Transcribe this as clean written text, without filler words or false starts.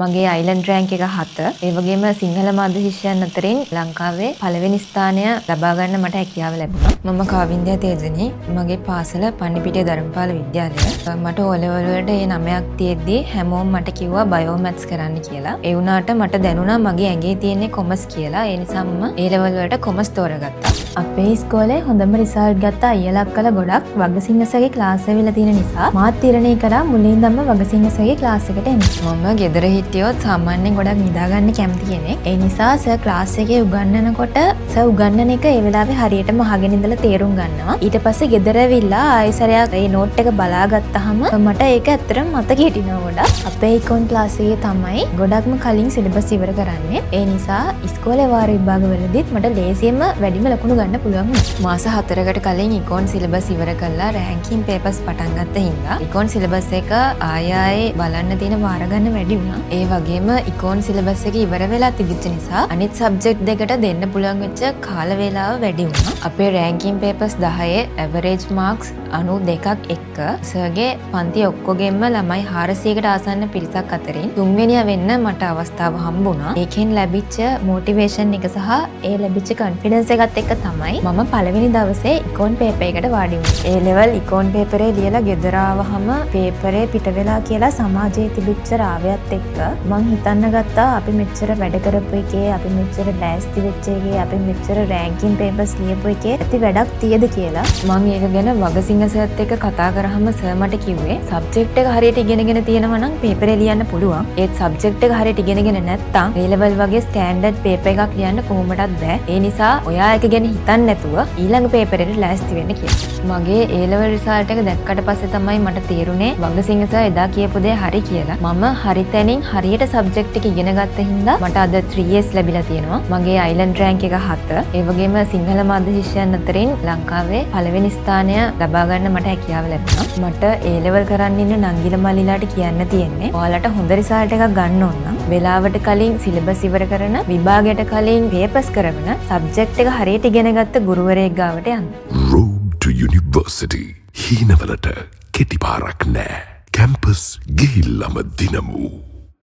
මගේ island rank එක 7. ඒ වගේම සිංහල මාධ්‍ය ශිෂ්‍යයන් අතරින් ලංකාවේ පළවෙනි ස්ථානය ලබා ගන්න මට හැකියාව ලැබුණා. මම කාවින්දයා තේජනී. මගේ පාසල පන්නිපිටිය ධර්මපාල විද්‍යාලය. මට ඕ ලෙවල් වලට ඒ නමයක් තියෙද්දි හැමෝම මට කිව්වා බයෝ මැත්ස් කරන්න කියලා. ඒ වුණාට මට දැනුණා මගේ ඇඟේ තියෙන්නේ කොමර්ස් කියලා. ඒ නිසා මම ඒ ලෙවල් වලට කොමර්ස් තෝරගත්තා. අපේ ඉස්කෝලේ හොඳම රිසල්ට් ගත්ත අයියලා අක්කලා ගොඩක් වගසිංහ සර්ගේ ක්ලාස් ඇවිල්ලා තියෙන නිසා මාත් තීරණය කරා මුලින් ඉඳන්ම වගසිංහ සර්ගේ ක්ලාස් එකට එන්න. මම ගෙදර හිටියොත් සාමාන්‍යයෙන් ගොඩක් නිදා ගන්න කැමති කෙනෙක්. ඒ නිසා සර් ක්ලාස් එකේ උගන්වනකොට සර් උගන්වන එක ඒ වෙලාවේ හරියටම අහගෙන ඉඳලා තේරුම් ගන්නවා. ඊට පස්සේ ගෙදර ඇවිල්ලා ආයෙ සැරයක් ඒ නෝට් එක බලාගත්තාම මට ඒක ඇත්තටම මතක හිටිනවා ගොඩක්. අපේ ඉකොන් ක්ලාස් එකේ තමයි ගොඩක්ම කලින් සිලබස් ඉවර කරන්නේ. ඒ නිසා ඉස්කෝලේ වාර විභාග වලදීත් මට ලේසියෙන්ම වැඩිම ලකුණු ගන්න පුළුවන් වුණා. මාස 4කට කලින් ඉකොන් සිලබස් ඉවර කරලා රෑන්කින් පේපර්ස් පටන් ගත්ත හින්දා ඉකොන් සිලබස් එක ආය ආයේ බලන්න තියෙන වාර ගන්න වැඩි වුණා. ඒ වගේම ඉකොන් සිලබස් එක ඉවර වෙලා තිබිච්ච නිසා අනිත් සබ්ජෙක්ට් දෙකට දෙන්න පුළුවන් වෙච්ච කාල වේලාව වැඩි වුණා. අපේ රෑන්කින් පේපර්ස් 10 ඇවරේජ් මාක්ස් 92ක් එක්ක සර්ගේ පන්ති ඔක්කොගෙම ළමයි 400කට ආසන්න පිරිසක් අතරින් තුන්වෙනියා වෙන්න මට අවස්ථාව හම්බුණා. ඒකෙන් ලැබිච්ච මොටිවේෂන් එක සහ ඒ ලැබිච්ච කොන්ෆිඩන්ස් එකත් එක්ක තමයි මම පළවෙනි දවසේ ඉකොන් පේපර් එකට වාඩි වුණේ. ඒ ලෙවල් ඉකොන් පේපරේ ලියලා ගෙදර ආවහම පේපරේ පිට වෙලා කියලා සමාජයේ තිබිච්ච රාවයත් එක්ක මං හිතන්න ගත්තා, අපි මෙච්චර වැඩ කරපු එකේ, අපි මෙච්චර ලෑස්ති වෙච්ච එකේ, අපි මෙච්චර රෑන්කින් පේපර්ස් ලියපු එකේ ඇති වැඩක් තියද කියලා. මං ඒක ගැන වගසිංහ සර්ත් එක්ක කතා කරාම සර් මට කිව්වේ, සබ්ජෙක්ට් එක හරියට ඉගෙනගෙන තියෙනවා නම් පේපරේ ලියන්න පුළුවන්. ඒත් සබ්ජෙක්ට් එක හරියට ඉගෙනගෙන නැත්නම් ඒ ලෙවල් වගේ ස්ටෑන්ඩඩ් පේපර් එකක් ලියන්න කොහොමටත් බෑ. ඒ නිසා ඔයා ඒක ගැන හිතන්නේ නැතුව ඊළඟ පේපර් එකට ලෑස්ති වෙන්න කියලා. මගේ ඒ ලෙවල් රිසල්ට් එක දැක්කට පස්සේ තමයි මට තේරුනේ වගසිංහ සර් එදා කියපු දේ හරි කියලා. මම හරි තැනින් හරියට සබ්ජෙක්ට් එක ඉගෙන ගත්ත හින්දා මට අද 3S ලැබිලා තියෙනවා. මගේ අයිලන්ඩ් රෑන්ක් එක 7. ඒ වගේම සිංහල මාධ්‍ය ශිෂ්‍යයන් අතරින් ලංකාවේ පළවෙනි ස්ථානය ලබා ගන්න මට හැකියාව ලැබුණා. මට ඒ ලෙවල් කරන්න ඉන්න නංගිල මල්ලිලාට කියන්න තියෙන්නේ, ඔයාලට හොඳ රිසල්ට් එකක් ගන්න ඕන නම් වෙලාවට කලින් සිලබස් ඉවර කරන, විභාගයට කලින් පේපර්ස් කරන, සබ්ජෙක්ට් එක හරියට ඉගෙන ගත්ත ගුරුවරයෙක් ගාවට යන්න. Road to University. හීනවලට කෙටි පාරක් නෑ. කැම්පස් ගිහිල්ලම දිනමු.